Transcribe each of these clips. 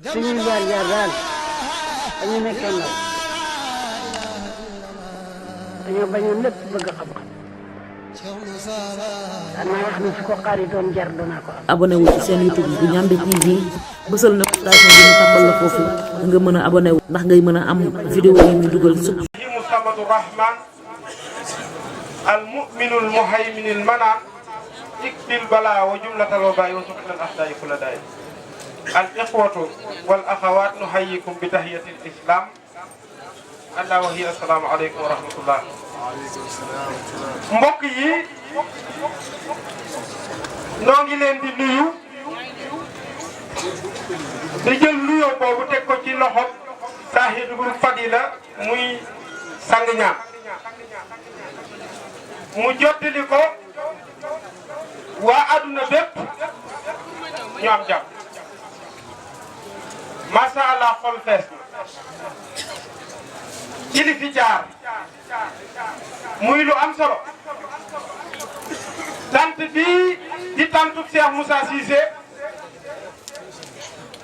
suñuy jaar-jaar daal dañu nekkee ndaw dañoo bañoon lépp bëgg xam-xam daan naa wax ne su ko xaaritoon jar danaa ko am. abonné wu ci seen YouTube bu Ndiamé TV bësal notification bi ñu tàmbal la foofu nga mën a abonné wu ndax ngay mën a am vidéo yi ñu dugal su samadu rahman al mu'minul muhayminil manan ikbil bala wa jumlatal wabaay wa suqatal ahdaay kula daay al ikhwatu wal akhawat nuhayyikum bi tahiyatil islam allah wa hiya assalamu alaykum wa rahmatullah. mbokk yi noo ngi leen di nuyu di jël nuyoo boobu teg ko ci loxo sahibul fadila muy sang ñaan mu jottali ko waa adduna bépp ñu am jàmm masha Allah xol fees ci li fi jaar muy lu am solo tant bi di tantu Cheikh Moussa Cissé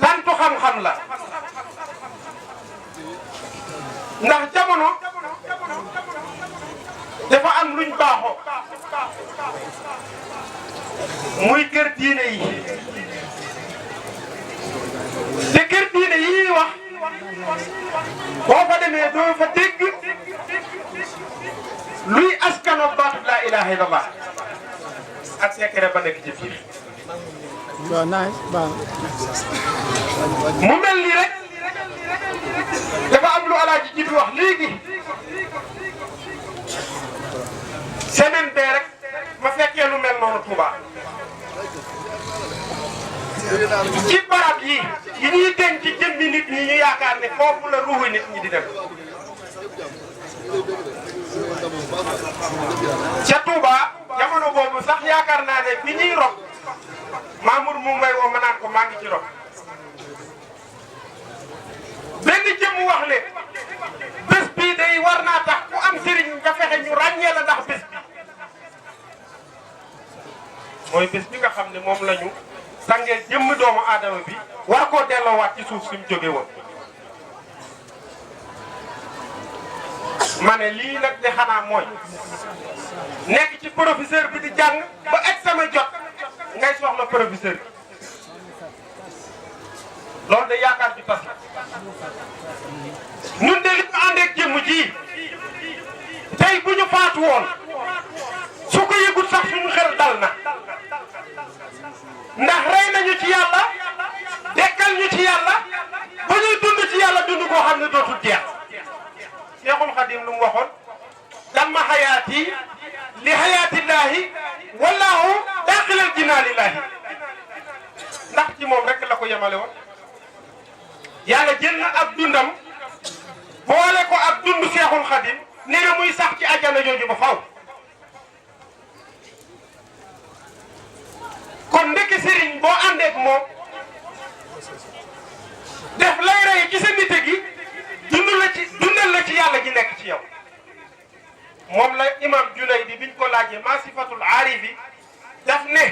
tantu xam-xam la ndax jamono dafa am luñ baaxoo muy kër diine yi te kër diine yi wax boo fa demee doo fa dégg luy askano baatu laa ilaha illallah ak secret ba nekk ci biir. mu mel ni rek dafa am lu alaaji ji bi wax léegi semaine bee rek ma fekkee lu mel noonu Touba ci barab yi ñuy denc ci jëmmi nit ñi ñu yaakaar ne foofu la ruuxu nit ñi di dem ca Touba jamono boobu sax yaakaar naa ne fi ñuy rob Mamour mu may woo ma naan ko maa ngi ci rob benn jëmm wax le bés bii day war naa tax ku am sëriñ nga fexe ñu ràññee la ndax bés bi mooy bés bi nga xam ne moom lañu sangee jëmm doomu aadama bi war koo delloowaat ci suuf si mu jóge woon ma ne lii nag de xanaa mooy nekk ci professeur bi di jàng ba examen jot ngay soxla professeur bi loolu de yaakaar bi tas ñun de li ñu àndeek jëmm ji tey bu ñu faatu woon su ko yëgut sax suñu xel dal na ndax rey nañu ci yàlla dekkal ñu ci yàlla ba ñuy dund ci yàlla dund koo xam ne dootul jeex Seexul Xadim lu mu waxoon damma xayaati li xayaatillaahi wallaahu daaxilal jinaanillaahi ndax ci moom rek la ko yemale woon yàlla jël na ab dundam boole ko ab dund Seexul Xadim nee na muy sax ci àjjana jooju ba faw kon ndekki sëriñ boo àndeek moom def lay rey ci sa nite gi dundal la ci yàlla ji nekk ci yow moom la imam Junaydi biñ ko laajee ma sifatul aarifi daf ne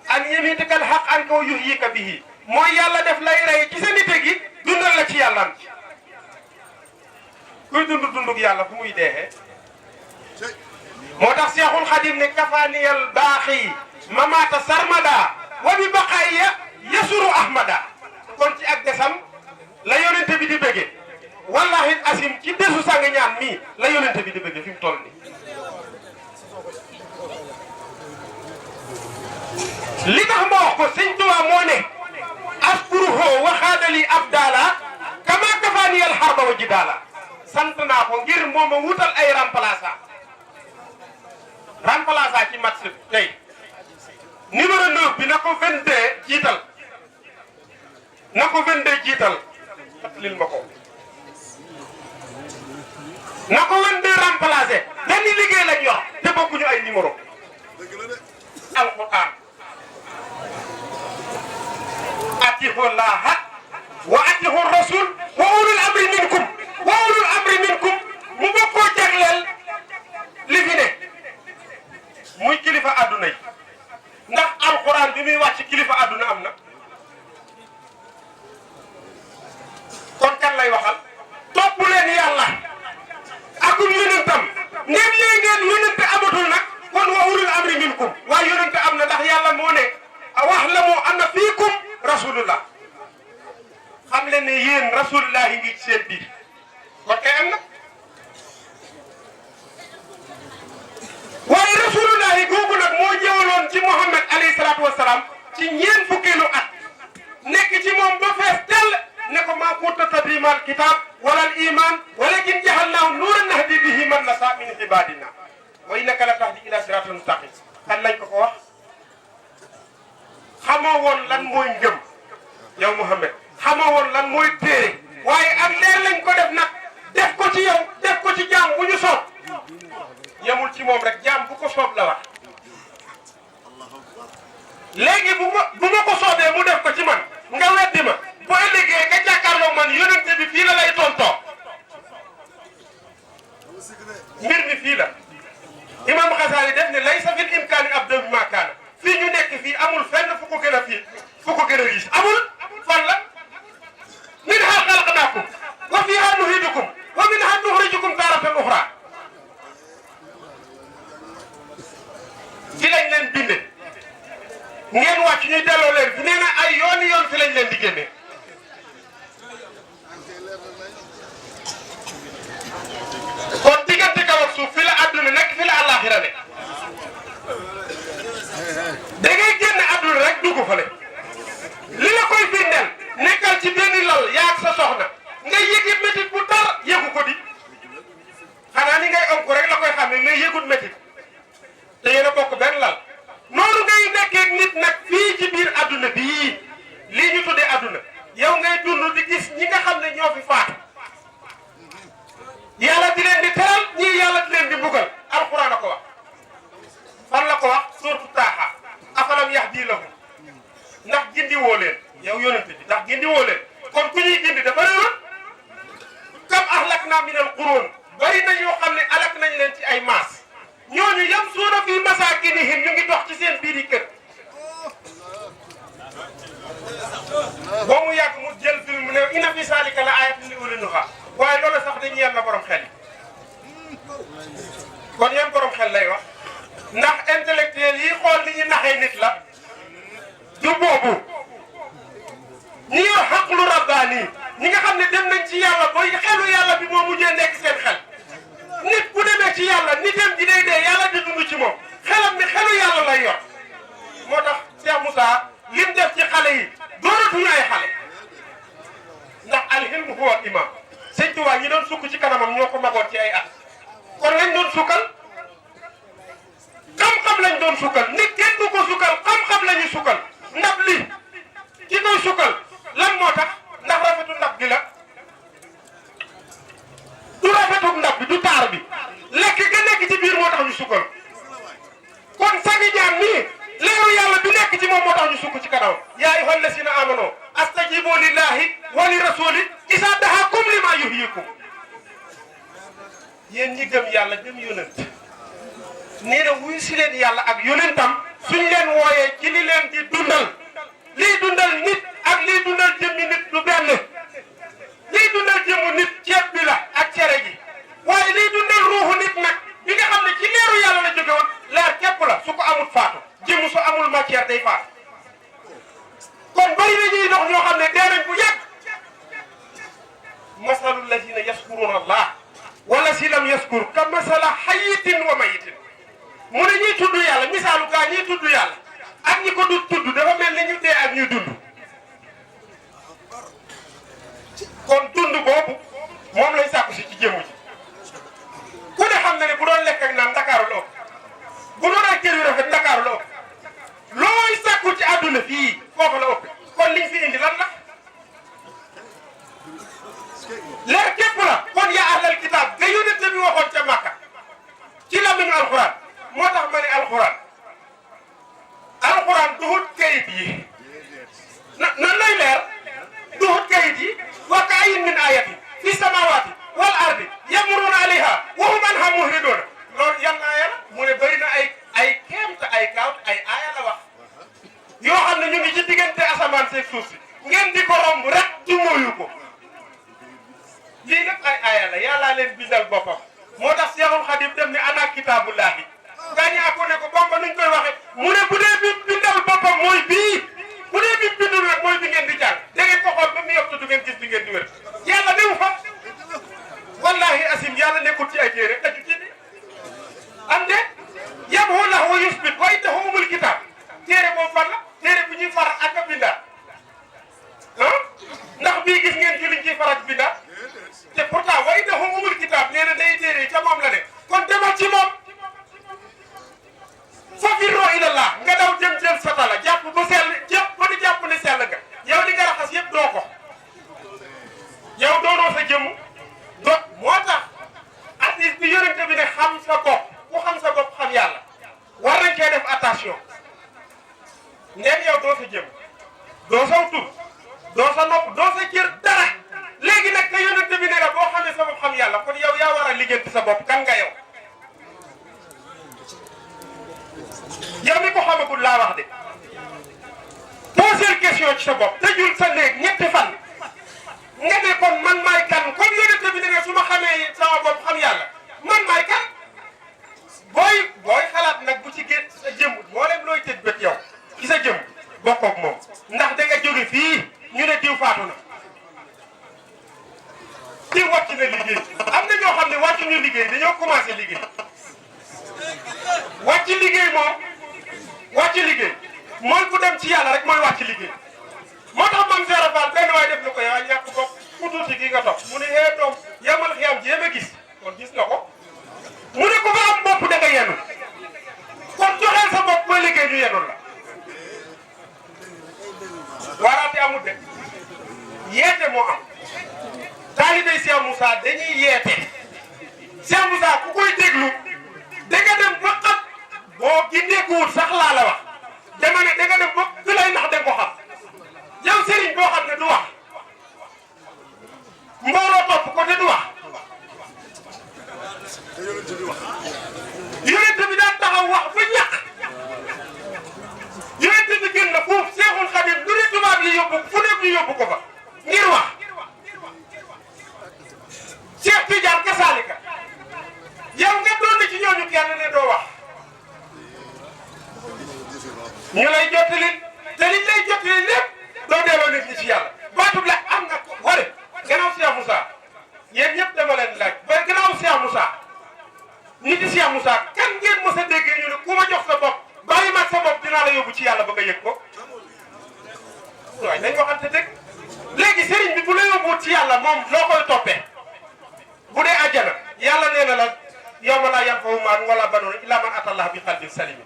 an yamitikal xaq an kaw yuhyika bihi mooy yàlla def lay rey ci sa nite gi dundal la ci yàllam ci kuy dundug yàlla fu muy deexee moo tax Seexul Xadim ne kafaniyal baaxi mamaata sarmada wa bi baqaaya yasuru ahmada kon ci ak desam la yonente bi di bëgge wallahi asim ci desu sang ñaan mii la yonente bi di bëgge fi mu toll nii li tax ma wax ko sëñ Tuubaa moo ne askuruhu waxaadali abdala kama kafaniyal harba wa jidala sant naa ko ngir mooma wutal ay remplaçant ci match tey numéro 9 bi na ko 22 jiital na ko 22 jiital fàttalil ma ko na ko 22 remplacé benn liggéey lañ yor te bokkuñu ay numéro alquran atihu llaha wa atihu rasul wa ulul amri minkum mu bokkoo jagleel li fi ne muy kilifa adduna yi ndax alquran bi muy wàcc kilifa adduna am na wane ne yéen rasulullahi ngi ci seen biir kon kay am na waaye rasulullahi googu nag moo ñëwaloon ci Muhammad alayhi salaatu wasalaam ci ñeent fukkeelu at nekk ci moom ba fees tell ne ko maa kunta tadri mal kitab wala al iman walakin jahalnaahu nuuran nahdi bihi man nasaa min ibadina wa innaka la tahdi ila siratal mustaqim kan lañ ko wax xamoo woon lan mooy ngëm yow Muhammad xamoo woon lan mooy téere waaye ak leer lañ ko def nag def ko ci yow def ko ci jaam bu ñu soob yemul ci moom rek jaam bu ko soob la wax léegi bu ma ko soobee mu def ko ci man nga weddi ma boo ëllëgee nga jàkkaarloo man yonente bi fii la lay tontoo mbir mi fii la imam Xasaali def ne laysa fil imkaani abda bi ma kaana fii ñu nekk fii amul fenn fu ko gën a riis amul fan la minhaa xalaqnaakum wa fiihaa nu'iidukum wa minhaa nuxrijukum taaratan uxraa fi lañ leen binde ngeen wàcc ñu delloo leen fi nee na ay yooni yoon fi lañ leen di génne kon diggante kaw ak suuf fi la àdduna nekk fi la àllaaxira nekk da ngay génn àdduna rek dugg fale li la koy firndeel nekkal ci benn lal yaag sa soxna nga yëgi métit bu tar yëgu ko di xanaa ni ngay onk rek la koy xam ne mais yëgut métit te yéen a bokk benn lal noonu ngay nekkee nit nag fii ci biir adduna bii lii ñu tuddee adduna yow ngay dund di gis ñi nga xam ne ñoo fi faatu yàlla di leen di teral ñii yàlla di leen di mbugal alxuraan a ko wax fan la ko wax suuratu Taaha afalam yahdi lahum ndax gindi woo leen yow yonent bi ndax gindi woo leen kon ku ñuy gindi dafa réeroon kam ahlakna min al quruun bari na ñoo xam ne alak nañ leen ci ay maas ñooñu yamsuuna fii masaakinihim ñu ngi dox ci seen biir yi kër ba mu yàgg mu jël film ne inna fi zaalika la aayatan li ulil nuhaa waaye loolu sax dañuy yem na borom xel yi kon yan borom xel lay wax ndax intellectuel yi xool ni ñu naxee nit la du boobu ñi yor xaqlu rabbaani ñi nga xam ne dem nañ ci yàlla booy xelu yàlla bi moo mujjee nekk seen xel nit bu demee ci yàlla nitam ji day dee yàlla di dund ci moom xelam mi xelu yàlla lay yor moo tax Cheikh Moussa lim def ci xale yi doonatuñu ay xale ndax alhilmu huwa imam sëñ Tuubaa ñi doon sukk ci kanamam ñoo ko magoon ci ay at kon lañ doon sukkal xam-xam lañ doon sukkal nit kenn du ko sukkal xam-xam la ñuy sukkal ndab li ki koy sukkal lan moo tax ndax rafetu ndab gi la du rafetu ndab bi du taar bi lekk ga nekk ci biir moo tax ñu sukkal kon sagi jaam nii leeru yàlla bi nekk ci moom moo tax ñu sukk ci kanam yaa ayyuhal lazina amanu astajibu lillahi wa li rasuli isa dahakum lima yuhyikum yéen ñi gëm yàlla gëm yonent nee na wuyu si leen yàlla ak yonentam suñ leen wooyee ci li leen di dundal liy dundal nit ak liy dundal jëmmi nit du benn liy dundal jëmmu nit ceeb bi la ak cere ji waaye liy dundal ruuxu nit nag bi nga xam ne ci leeru yàlla la jóge woon leer képp la su ko amul faatu jëmmu su amul matière day faatu kon bari na ñuy dox ñoo xam ne dee nañ bu yàgg masalul lazina yaskuruna allah wala si lam yaskur ka masala xayitin wa mayitin mu ne ñuy tudd yàlla misaalu gaa ñuy tudd yàlla ak ñi ko du tudd dafa mel ni ñu dee ak ñuy dund kon dund boobu moom lañ sàkku si ci jëmm ji ku ne xam na ne bu doon lekk ak naan Ndakaaru la ëpp bu doon ay kër yu rafet Ndakaaru la ëpp looy sàkku ci àdduna fii foofu la ëpp kon liñ fi indi lan la leer képp la kon yaa ahlal kitaab ga yónnent bi waxoon ca Makka ci làmmiñu alxuraan moo tax ma ne alxuraan duhut kayit yi nan lay leer duhut kayit yi wa ka'ayyin min ayatin fi samawati wal ardi yamuruna alayha wa hum anha muhridun loolu yan aaya la mu ne bëri na ay kéemta ay kaawt ay aaya la wax yoo xam ne ñu ngi ci diggante asamaan seeg suuf si ngeen di ko romb rek du mooyu ko lii nag ay aaya la yàllaa leen bindal boppam moo tax Seexul Xadim dem ne ana kitaabullahi gaañaa ko ne ko Bamba nuñ koy waxe mu ne bu dee bi bindal boppam mooy bii bu dee bi bindul nag mooy bi ngeen di jàng da ngeen ko xool ba mu yokk du ngeen gis li faraj bi da te pourtant way na umul kitaab nee na day téere ca moom la ne kon demal ci moom fafirroo ilallah nga daw jël satala jàpp ba sell jàpp ba di jàpp ne sell nga yow li nga raxas yëpp doo ko yow doonoo sa jëmm do moo tax artiste bi yonente bi ne xam sa bopp ku xam sa bopp xam yàlla war nañ cee def attention ndeen yow doo sa jëmm doo saw tur doo sa nopp doo sa cër dara léegi nag te yonente bi ne la boo xamee sa bopp xam yàlla kon yow yaa war a liggéeyante sa bopp kan nga yow yow mi ko xamagul laa wax de poser question ci sa bopp tëjul sa néeg ñetti fan nga ne kon man maay kan kon yonente bi ne su ma xamee sama bopp xam yàlla man maay kan booy xalaat nag bu ci génn sa jëmm moo leen looy tëj bët yow ci sa jëmm bokkoog moom ndax da nga jóge fii ñu ne diw faatu na diw wàcc na liggéey am na ñoo xam ne wàccu ñu liggéey dañoo commencé liggéey wàcc liggéey moom wàcc liggéey mooy ku dem ci yàlla rek mooy wàcc liggéey moo tax man Seera Fall benn waay def na ko yow ñàkk bopp ku tuuti gi nga topp mu ne hee doom yamal xiyam jéem a gis kon gis nga ko mu ne ko ba am bopp da nga yenu kon joxeel sa bopp ba liggéey ñu yenul la waaraate amul de yeete moo am taalibey Cheikh Moussa dañuy yeete Cheikh Moussa ku koy déglu da nga dem ba xam boo gindeekuwul sax laa la wax dama ne da nga dem ba ku lay nax da nga ko xam yow sëriñ boo xam ne du wax mbooloo topp ko te du wax yonent bi daan taxaw wax ba ñàkk yonent bi gën na foofu Seexul Xadim lu ne tubaab yi yóbbu fu nekk ñu yóbbu ko fa ngir wax Cheikh Tidiane kasaalika yow nga doon ci ñooñu kenn ne doo wax ñu lay jottali te liñ lay jottali lépp doo delloo nit ñi ci yàlla baatub la am nga ko wala gannaaw Cheikh Moussa yéen ñëpp dama leen laaj ba gannaaw Cheikh Moussa nit yi Cheikh Moussa kan ngeen mos a déggee ñu ne ku ma jox sa bopp bàyyi ma sa bopp dinaa la yóbbu ci yàlla ba nga yëg ko waaye dañ waxante dëgg léegi sëriñ bi bu la yóbbuwut ci yàlla moom loo koy toppee bu dee àjjana yàlla nee na la yawma laa yanfa'u maalun wala banuuna illaa man ataa Allaha bi qalbin saliim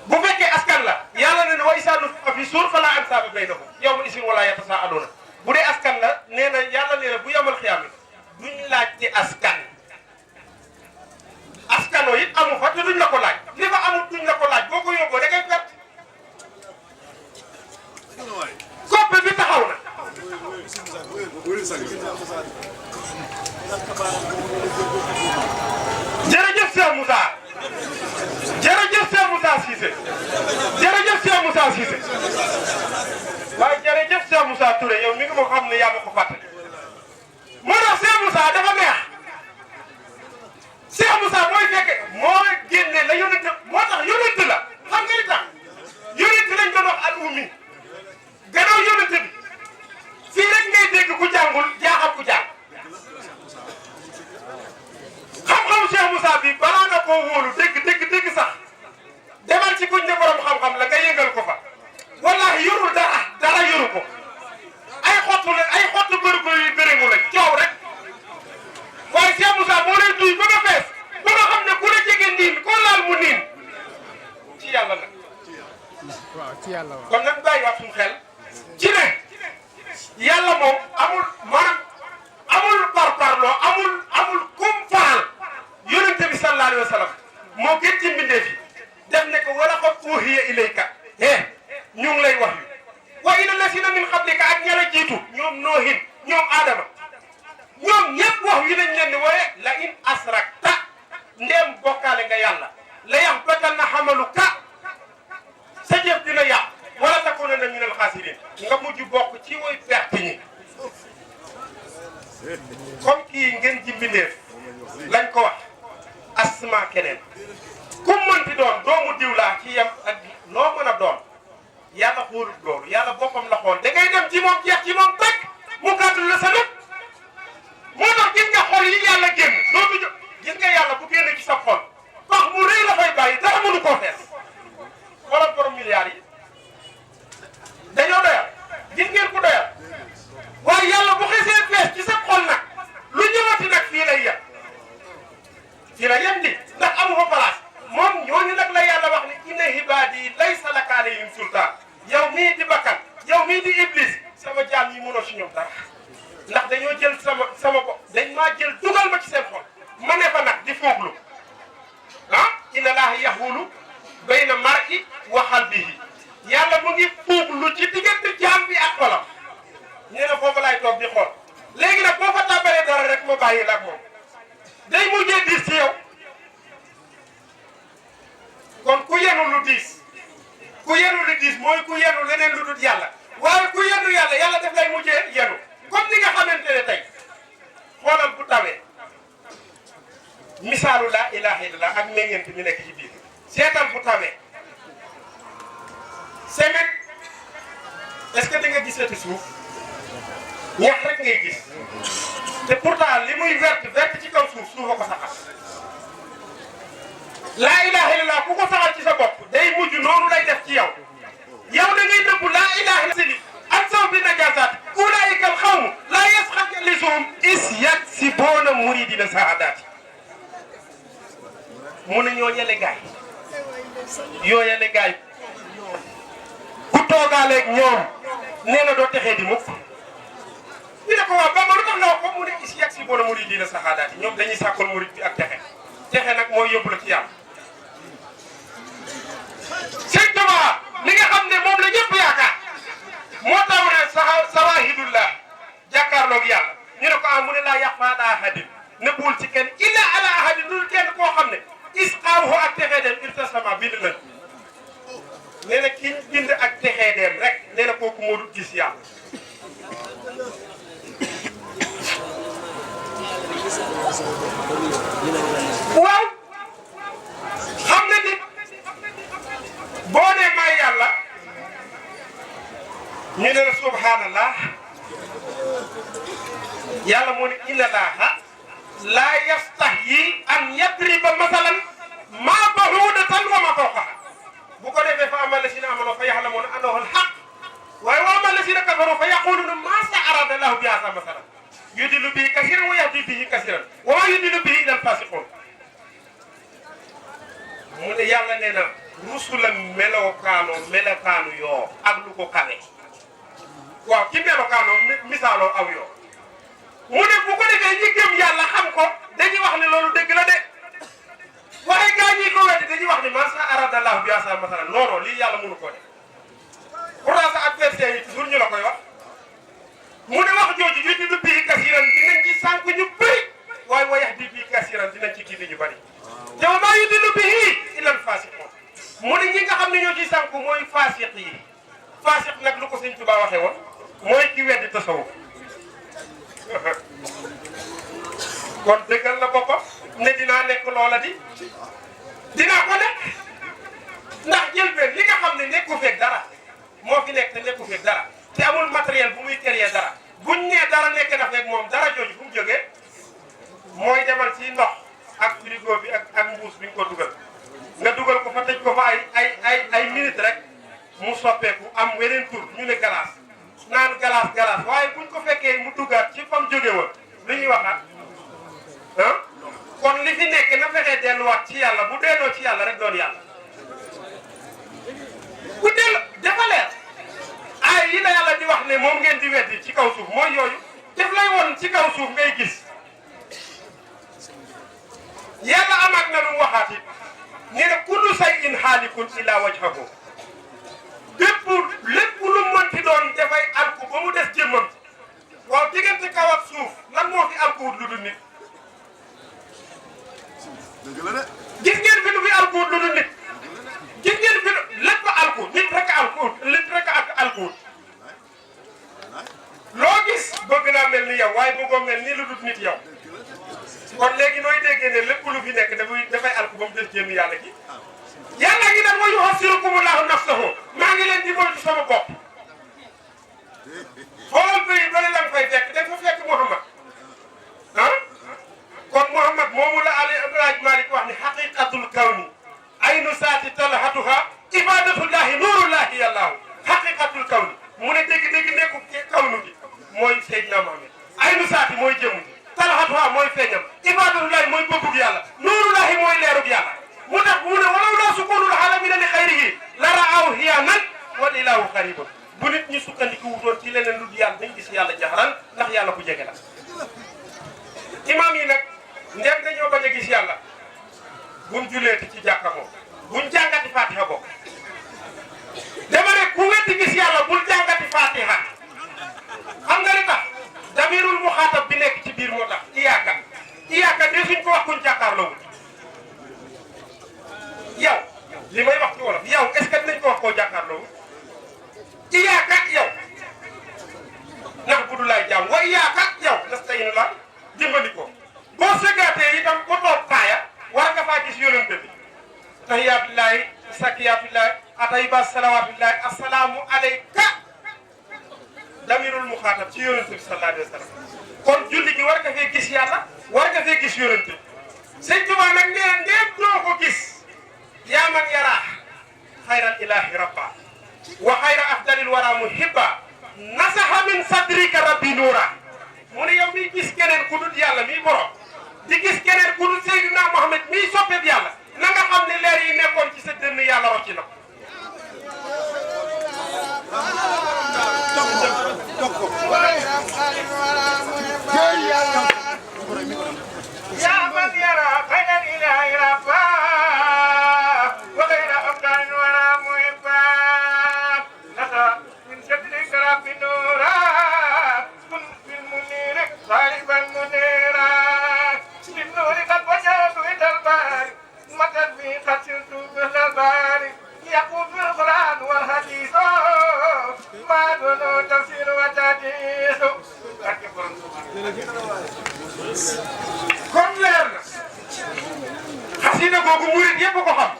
bu fekkee askan la yàlla nee na wa izaa nufixa fi suur falaa ansaaba baynahum yawma izin wala yatasaa'aluuna bu dee askan la nee na yàlla nee na bu yamal xiyaam duñ laaj ci askan askanoo it amu fa te duñ la ko laaj li fa amul duñ la ko laaj boo ko yóbboo da ngay perte koppe bi taxaw na jërëjëf Cheikh Moussa jërëjëf Cheikh Moussa Cissé jërëjëf Cheikh Moussa Cissé waaye jërëjëf Cheikh Moussa Touré yow mi ngi ma xam ne yaa ma ko fàttali moo tax Cheikh Moussa dafa neex Cheikh Moussa mooy fekk moo génne la yonent moo tax yonent la xam nga li tax yonent lañ doon wax al ummi gannaaw yonent bi fii rek ngay dégg ku jàngul jaaxal ku jàng xam-xamu Cheikh Moussa bi balaa nga koo wóolu dégg sax demal ci kuñ ne borom xam-xam la nga yëngal ko fa wallahi yorul dara yoru ko ay xottu bërigo yu bëriŋu la coow rek waaye Cheikh Moussa moo lay duy ba nga fees ba nga xam ne ku la jege niin koo laal mu niin ci yàlla nag kon nag bàyyi waat suñu xel ci ne yàlla moom amul maanaam amul parparloo amul kum faral yonente bi sallallahu alayhi wa sallam moo gën ci mbindee fi def ne ko wala qad uhiya ilayka ñu ngi lay wax yu wa ila lasina min qablika ak ña la jiitu ñoom noohin ñoom aadama ñoom ñëpp wax yu nañ leen ni wooye la in asrakta ndeem bokkaale nga yàlla la yaxbatanna xamaluka sa jëf dina yàq wala takunanna minal xaasiriin nga mujj bokk ci woy perte ñi comme kii ngeen ji mbindeef lañ ko wax asma keneen ku mënti doon doomu diw laa ci yem ak loo mën a doon yàlla xóolut loolu yàlla boppam la xool da ngay dem ci moom jeex ci moom teg mu gàddu la sa lépp moo tax gis nga xol yi yàlla génn dootu jo gis nga yàlla bu génn ci sa xol pax mu rëy la fay bàyyi dara mënu koo fees wala borom milliards yi dañoo doyal gis ngeen ku doyal waaye yàlla ñi mënoo si ñoom dara ndax dañoo jël sama bopp dañ maa jël dugal ma ci seen xol ma ne fa nag di fooglu ah inna laaha yaxulu bayna mar'i wa qalbihi yàlla mu ngi fooglu ci diggante jaam bi ak xolam ñu ne foofu laay toog di xool léegi nag boo fa tàmbalee dara rek ma bàyyi la ak moom day mujjee diis ci yow kon ku yenu lu diis mooy ku yenu leneen lu dul yàlla waaye ku yenu yàlla yàlla def lay mujjee yenu comme ni nga xamante ne tey xoolal bu tawee misaalu laa ilaaha illallah ak meññeent mi nekk ci biir seetal bu tawee semaine est-ce que di nga gisati suuf ñax rek ngay gis te pourtant li muy verte ci kaw suuf a ko saxal laa ilaaha illallah ku ko saxal ci sa bopp day mujj noonu lay def ci yow yow da ngay nëbbu laa ilaaha illallah ak saw bi najaasaat ulaa'ika al-qawmu laa yasxaru lisuhum is yaksibuuna muridiina saadaati mu ne ñoo ñele gaay yoo ñele gaay ku toogaaleeg ñoom nee na doo texee di mukk ñu ne ko waaw ba ma lu tax nga wax ko mu ne is yaksibuuna muridiina saadaati ñoom dañuy sàkkal murid bi ak texe nag mooy yóbbu la ci yàlla. Sëñ Tuubaa li nga xam ne moom la ñëpp yaakaar moo tax mu ne sawaahidullah jàkkaarloog yàlla ñu ne ko ah mu ne laa yaxfaa alaa ahadin nëbbuwul ci kenn illa ala ahadin dul kenn koo xam ne isqaahu ak texee dem irtasama bind nañ nee na ki bind ak texee dem rek nee na kooku moo dul gis yàlla. waaw xam nga nit boo nee may yàlla ñu ne la subhanallah yàlla moo ne inna laaha laa yastahyi an yadriba masalan maa bahuudatan wa maa fawqahaa bu ko defee fa amal lazina aamanu fa ya'lamuuna annahu al-haqq waaye wa amal lazina kafaru fa yaquluuna maaza arada llaahu bi haazaa masalan yudillu bihi kasiiran wa yahdii bihi kasiiran wa maa yudillu bihi illa al-faasiquun mu ne yàlla nee na rusulan melokaanu yoo ak lu ko kawe waaw ci melokaanoo misaaloo aw yoo mu ne bu ko defee ñi gëm yàlla xam ko dañuy wax ne loolu dëgg la de waaye gaa ñi ko weddi dañuy wax ne maaza arada llaahu bi haazaa masalan non non lii yàlla mënu ko def pourtant sa adversaire yi toujours ñu la koy wax mu ne wax jooju yudillu bihi kasiiran dinañ ci sànq ñu bëri waaye wa yahdii bihi kasiiran dinañ ci gindi ñu bëri te wa maa yudillu bihi illa al-faasiquun mu ne ñi nga xam ne ñoo ciy sànq mooy faasiq yi faasiq nag lu ko Sëñ Tuubaa waxee woon mooy ki weddi tasawuf kon dëggal na boppam ne dinaa nekk loola dinaa ko nekk ndax jëlbeen li nga xam ne nekku feeg dara moo fi nekk te nekku feeg dara te amul matériel bu muy créer dara buñ nee dara nekk na feeg moom dara jooju fu mu jógee mooy demal ci ndox ak frigo bi ak mbuus bi nga ko dugal nga dugal ko fa tëj ko fa ay minute rek mu soppeeku am weneen tur ñu ne glace naan glace waaye buñ ko fekkee mu duggaat ci fam jóge woon lu ñuy waxaat ah kon li fi nekk na fexee delluwaat ci yàlla bu delloo ci yàlla rek doon yàlla bu dellu dafa leer ay yi la yàlla di wax ne moom ngeen di weddi ci kaw suuf mooy yooyu def lay woon ci kaw suuf ngay gis yàlla amaat na lu mu waxaat it nee na kullu shay'in haalikun illaa wajhahu lépp lu mënti doon dafay alku ba mu des jëmmam waaw diggante kaw ak suuf lan moo fi alkuwut lu dul nit gis ngeen fi lu fi alkuwut lu dul nit gis ngeen fi lépp alku nit rek alkuwut loo gis bëgg naa mel ni yow waaye bëggoo mel ni lu dul nit yow kon léegi nooy déggee ne lépp lu fi nekk dafay alku ba mu des jëmm yàlla gi yàlla gi nag wa yuhassirukumullahu nafsahu maa ngi leen di moytu sama bopp xoolal bëri bëri la nga fay fekk dañ fa fekk Muhammad ah kon Muhammad moomu la Alaaji Maalik wax ne haqiqatul kawni aynu saati talhatuha ibadatullahi nurullahi yàllaahu haqiqatul kawni mu ne dégg nekku kawnu gi mooy Seydina Muhammad aynu saati mooy jëmu ji talhatuha mooy feeñam ibadatullahi mooy bëggug yàlla nurullahi mooy leerug yàlla mu tax mu ne walaw laa sukunul aalamiina li xayrihi la raaw hiyaanan wal ilaahu xaribun bu nit ñi sukkandiku wutoon ci leneen lu yàlla dañ gis yàlla yàlla jaxaran ndax yàlla ku jege la imaam yi nag ndem dañoo bañ a gis yàlla buñ juleeti ci jàkka moom buñ jàngati fatiha bokk dama ne ku weddi gis yàlla bul jàngati fatiha xam nga li tax damirul muxaatab bi nekk ci biir moo tax iyaaka de suñ ko wax kuñ jàkkaarloo yow li may wax ci wolof yow est-ce que dinañ ko wax koo jàkkaarloo iyaaka yow ndax bu du laay jaam wa iyaaka yow nasta'inu la dimbali ko boo sëggaatee itam ba toog taaya war nga faa gis yonente bi tahiyaatullaahi sakiyaatullaahi atayba salawaatullaahi assalaamu alayka damirul muxaatab ci yonente bi sallallahu alayhi wa sallam kon julli gi war nga fee gis yàlla war nga fee gis yonente bi sëñ Tuubaa nag nee na ndéem doo ko gis yaa man yaraa xayral ilaahi rabba wa xayra afdalil wara muhibba nasaha min sadrika rabbi nuura mu ne yow miy gis keneen ku dul yàlla miy borom di gis keneen ku dul Seydina Mohamed miy soppeeb yàlla na nga xam ne leer yi nekkoon ci sa dënn yàlla rocci na yaa man yara xayral ilaahi rabba wa xayra afdalil wara muhibba nasaha min sadrika rabbi nuura صاحب المنيرة للنور قد وجهت إلى الباري متت بي قد سرت مثل الباري يقول في القرآن والحديث ما دون تفسير وتحديث kon leer na xasida googu murit yëpp ko xam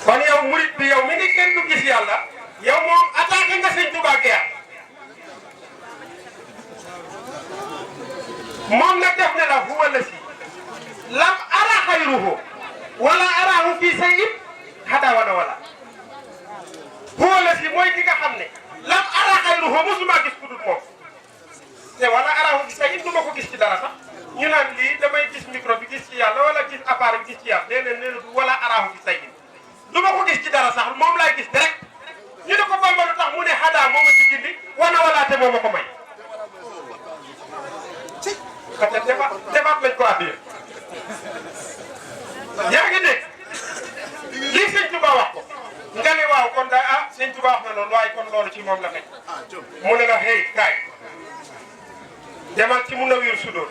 kon yow murit bi yow mi ngi kenn du gis yàlla yow moom attaqué nga sëñ Tuubaa geer moom nag def ne la huwa lasi lam ara xayruhu wala arahu fi sayin hada wana wala huwa lasi mooy ki nga xam ne lam ara xayruhu musuma gis ku dul moom te wala arahu fi sayin du ma ko gis ci dara sax ñu naan lii damay gis micro bi gis ci yàlla wala gis appareil gis ci yàlla nee na wala arahu fi sayin du ma ko gis ci dara sax moom laay gis direct ñu ne ko Bamba lu tax mu ne hada moo ma ci gindi wana wala te moo ma ko may parce que débat lañ ko addiya yaa ngi dégg lii sëñ Tuba wax ko nga ne waaw kon daal ah sëñ Tuba wax na loolu waaye kon loolu ci moom la fekk mu ne la hey kaay demal ci Munawwir Sudur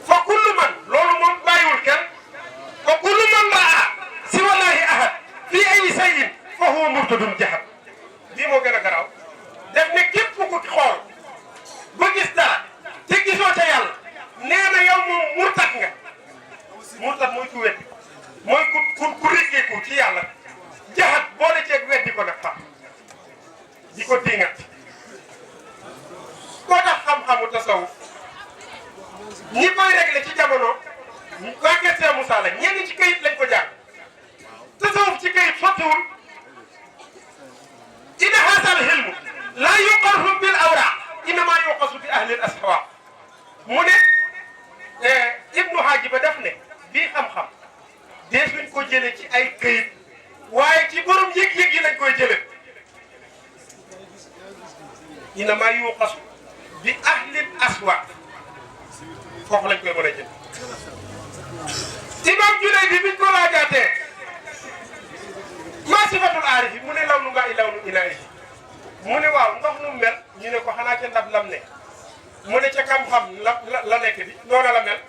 fa kullu man loolu moom bàyyiwul kenn fa kullu man raa si wallahi ahad fii ay sayin fa huwa murtadun jahad lii moo gën a garaaw def ne képp ku xool ba gis dara te gisoo ca yàlla nee na yow moom murtat nga murtat mooy ku weddi mooy ku rikkeeku ci yàlla jaxat boole ceeg weddi ko nag fa di ko dingat koo tax xam-xamu tasawuf ñi koy réglé ci jamono waa Kër Moussa la ñenn ci kayit lañ ko jàng tasawuf ci kayit sottiwul inna haasal hilmu laa yuqasu bil awraaq innama yuqasu bi ahlil ashawa mu ne Ibnu Haaji ba def ne bii xam-xam deesuñ ko jële ci ay këyit waaye ci borom yëg-yëg yi lañ koy jële innama yuqasu bi ahlil aswaq foofu lañ koy mën a jël imam Junayd bi biñ ko laajaatee maa sifatul aarif yi mu ne law nu nga i law nu inaa yi mu ne waaw ndox nu mel ñu ne ko xanaa ca ndab lam ne mu ne ca xam-xam la nekk di noona la mel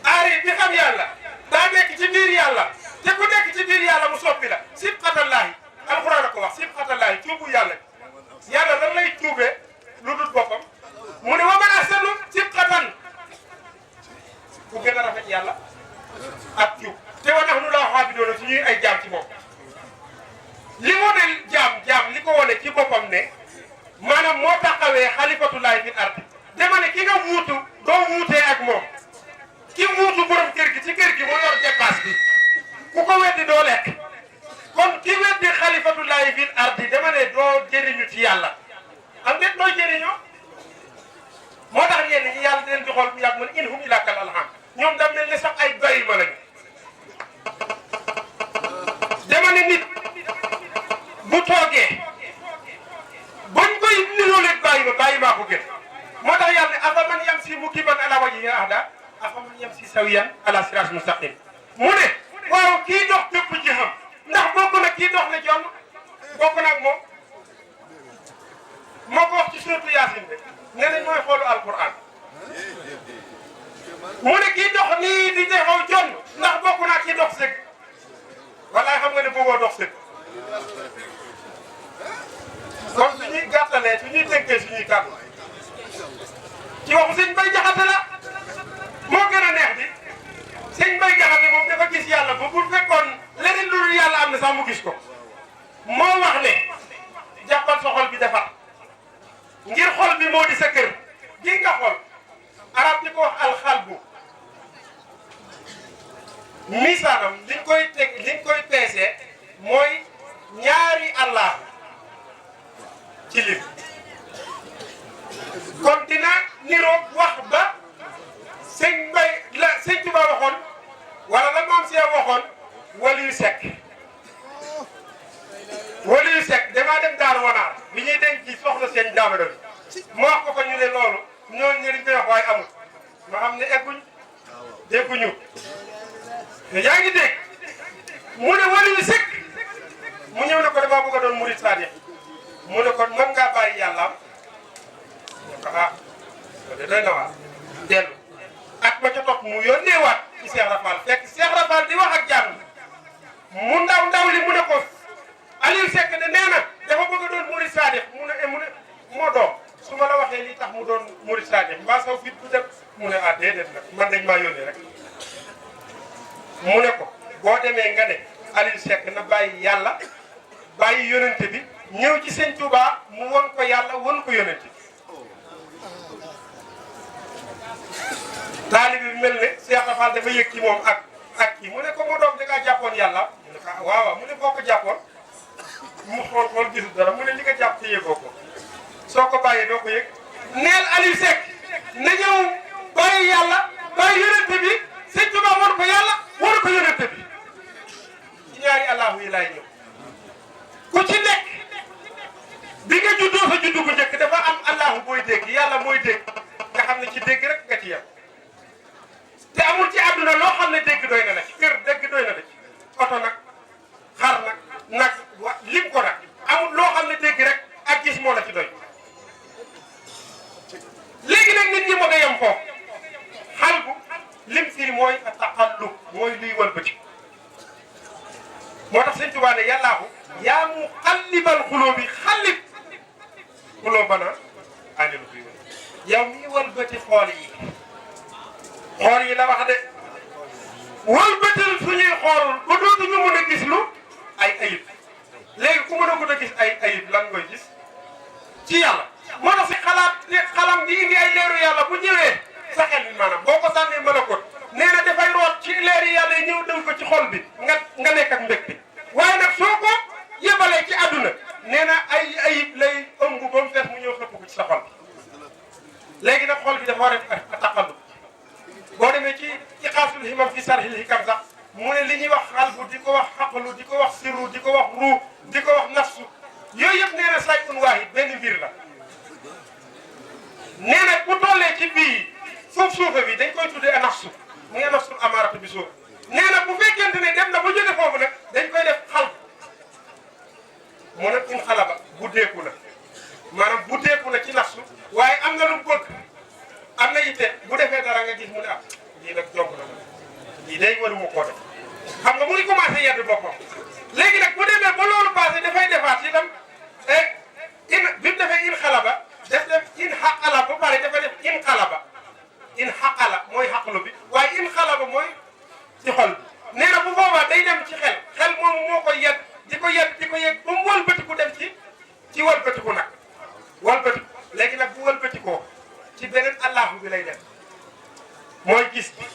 aarif bi xam yàlla daa nekk ci biir yàlla te ku nekk ci biir yàlla mu soppi la sibxatallaahi alxuraan a ko wax sibxatallaahi cuubu yàlla yàlla lan lay cuubee lu dul boppam mu ne wa man ahsanu sibxatan ku gën a rafet yàlla ak cuub te wa nahnu lahu aabiduuna su ñuy ay jaam ci moom li moo de jaam li ko wone ci boppam ne maanaam moo taxawee xalifatullaahi fil ardi dama ne ki nga wuutu doo wuutee ak moom ki wuutu borom kër gi ci kër gi moo yor dépasse bi ku ko weddi doo lekk kon ki weddi xalifatullaahi fil ardi dama ne doo jëriñu ci yàlla am déet doo jëriñoo moo tax ñenn ñi yàlla di leen di xool mu yàgg mu ne in hum illaa kal an'aam ñoom da mel ne sax ay bàyyi ma lañu dama ne nit bu toogee buñ koy lim niroo leen bàyyi maa ko gën moo tax yàlla ne afa man yamsi mukiban ala wajhihi ahda afa man yamsi sawiyan ala siratin mustaqim mu ne waaw kii dox dëpp ci xam ndax bokk na kii dox na jonn bokk na ak moom moo ko wax ci suratu Yaasin de nee nañ mooy xoolu alquran mu ne kii dox nii di taxaw jonn ndax bokk naa kii dox sëgg walaay xam nga ne bëggoo dox sëgg kon suñuy gàttalee suñuy tënkee suñuy kàddu ci waxu sëñ Bay Jaxate la moo gën a neex di sëñ Bay Jaxate moom dafa gis yàlla ba bu fekkoon leneen lu dul yàlla am na sax mu gis ko moo wax ne jàppal sa xol bi defar ngir xol bi moo di sa kër gi nga xol arab di ko wax alxalbu misaanam liñ koy peesee mooy ñaari allah ci lim kon dina niroog wax ba sëñ Bay la sëñ Tuba waxoon wala la moom see waxoon waliyu sekk damaa dem Daaru Wanaar bi ñuy denc ci soxla seen daamado bi mu wax ko ñu ne loolu ñooñu ne dañ koy wax waaye amul ma xam ne dégguñu yaa ngi dégg mu ne waliyu sekk mu ñëw ne ko damaa bëgg a doon murid sadiq mu ne kon mën ngaa bàyyi yàllaam ko de doy na waar dellu at ma ca topp mu yónneewaat ci Cheikh Rafal fekk Cheikh Rafal di wax ak jàmm mu ndaw li mu ne ko Aliou Seck ne nee na dafa bëgg a doon murid sadiq mu ne moo doom su ma la waxee li tax mu doon murid sadiq mbaa saw fit du dem mu ne déedéet nag man dañ maa yónnee rek mu ne ko boo demee nga ne Aliou Seck na bàyyi yàlla bàyyi yonente bi ñëw ci sëñ Touba mu won ko yàlla won ko yonente bi taalibe bi mel ne Cheikh Rafal dafa yëg ci moom ak kii mu ne ko moo doom da ngaa jàppoon yàlla mu ne ko waaw mu ne boo ko jàppoon mu xool gisul dara mu ne li nga jàpp te yëgoo ko soo ko bàyyee doo ko yëg neel Aliou Seck na ñëw bàyyi yàlla bàyyi yonente bi sëñ Touba won ko yàlla won ko yonente bi ci ñaari allahu yi laay ñëw ku ci nekk bi nga juddoo sa juddu gu njëkk dafa am allahu booy dégg yàlla mooy dégg nga xam ne ci dégg rek nga ci yem te amul ci àdduna loo xam ne dégg doy na la ci kër dégg doy na la ci oto nag xar nag lim ko nag amul loo xam ne dégg rek ak gis moo la ci doy léegi nag nit ñi mën a yem foofu xal bu lim firi mooy a taqallub mooy luy wëlbati moo tax sëñ Tuubaa ne yàllaahu yaa mu xallibal xulóobi xallib xulóobana anil bi yow mi wëlbati xool yi la wax de wëlbatil suñuy xool ba dootuñu mën a gis lu ay ayib léegi ku mën a ko a gis ay ayib lan koy gis ci yàlla moo tax si xalam di indi ay leeru yàlla bu ñëwee sa xel bi maanaam boo ko sànnee malakut nee na dafay root ci leeri yàlla yi ñëw dem ko ci xol bi nga nekk ak mbégte waaye nag soo ko yebalee ci àdduna nee na ay ayib lay ëmb ba mu fees mu ñëw xëpp ko ci sa xol bi léegi nag xol bi dafa war a taqallu boo demee ci iqaasul himam fi sarhil hikam sax mu ne li ñuy wax xalbu di ko wax xaqlu di ko wax sirru di ko wax ruu di ko wax nafsu yooyu yëpp nee na sayun waahid benn mbir la nee na bu tollee ci bii suufe bi dañ koy tuddee a nafsu mu ngi nafsul amaaratu bi suuf nee na bu fekkente ne dem na ba jóge foofu nag dañ koy def xal mu ne in xalaba buddeeku na maanaam buddeeku na ci nafsu waaye am na lu mu bëgg am na yitte bu defee dara nga gis mu ne ah lii nag jomb na ma lii day waruma koo def xam nga mu ngi commencé yedd boppam léegi nag bu demee ba loolu passé dafay defaat itam bi mu defee in xalaba def in xaqala ba pare dafa def in xalaba in xaqala mooy xaqlu bi waaye in xalaba mooy ci xol bi nee na bu boobaa day dem ci xel moomu moo koy yedd di ko yedd ba mu wëlbatiku dem ci wëlbatiku nag wëlbatiku léegi nag bu wëlbatikoo ci beneen allahu bi lay dem mooy gis bi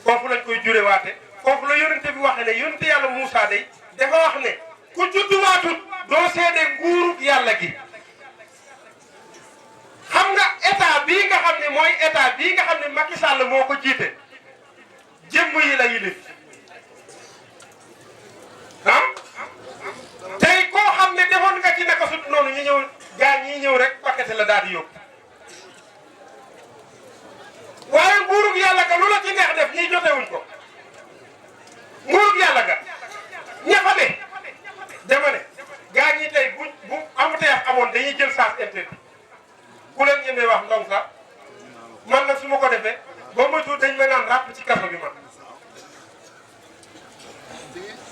foofu lañ koy jurewaate foofu la yonente bi waxee ne yonente yàlla Moussa day dafa wax ne ku judduwaatut doo seede nguurub yàlla gi xam nga état bii nga xam ne mooy état bii nga xam ne Macky Sall moo ko jiite jëmm yi la yilif tey koo xam ne defoon nga ci naka sut noonu ñu ñëw gaa ñii ñëw rek paquete la daal di yóbbu waaye nguurug yàlla ga lu la ci neex def ñii jotewuñ ko nguurug yàlla ga ña fa ne dama ne gaa ñi tey bu embouteillage amoon dañuy jël sens interdit ku leen ñemee wax ndong sax man nag su ma ko defee boo moytuwul dañ ma naan ràpp ci kaso bi man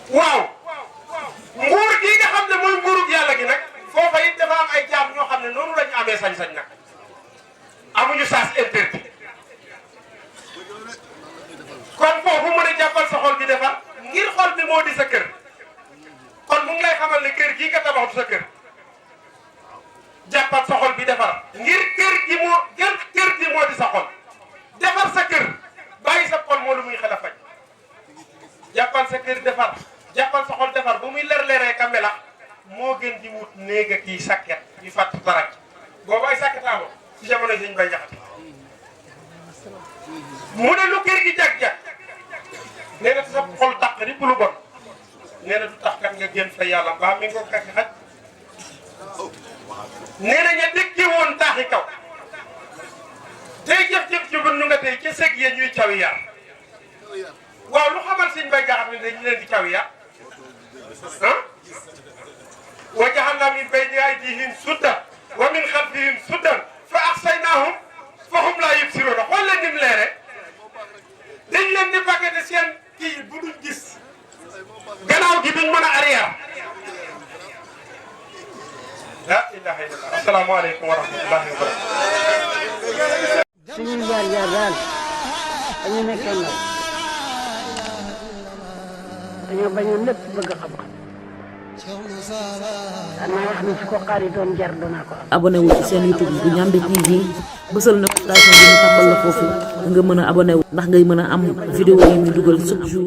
waaw nguur gii nga xam ne mooy nguurug yàlla gi nag foofa it dafa am ay jaam ñoo xam ne noonu la ñu amee sañ-sañ nag amuñu sens interdit kon foofu mën a jàppal sa xol bi defar ngir xol bi moo di sa kër kon mu ngi lay xamal ne kër gii nga tabax du sa kër jàppal sa xol bi defar ngir kër gi moo di sa xol defar sa kër bàyyi sa xol moo lu muy xel a faj jàppal sa kër defar jàppal sa xol defar bu muy leer-leeree ka melax moo gën di wut néeg a kii sàkket yu fàtt dara boobu ay sàkketaamoo ci jamono yi Sëñ Bay Jaxate mu ne lu kër gi jag-jag nee na sa xol dàq ripp lu bon nee na du tax kat nga génn fa yàlla mbaa mi ngo kak xaj nee na ña dëkki woon taaxi kaw tey jëf-jëf ju nu nga tey ca sëg ya ñuy cawi yar waaw lu xamal Sëñ Bay Jaxate ne dañu leen di cawi yar ah wa ja'alnaa min bayni aydihim suddan wa min xalfihim suddan fa axsaynaahum fa hum laa yubsiruun xool leen ni mu leere dañ leen di paqueté seen kii bu duñ gis gannaaw gi duñ mën a arrière la ilaha illallah asalaamaaleykum wa rahmatullahi wa barakatuh suñuy jaar-jaar daal dañu nekkee ndaw dañoo bañoon lépp bëgg xam-xam danaa wax ne su ko xaari doon jar danaa ko am. abonné wu ci seen YouTube bu Ndiamé TV bësal notification bi ñu tàmbal la foofu nga mën a abonné wu ndax ngay mën a am vidéo yi ñu dugal chaque jour.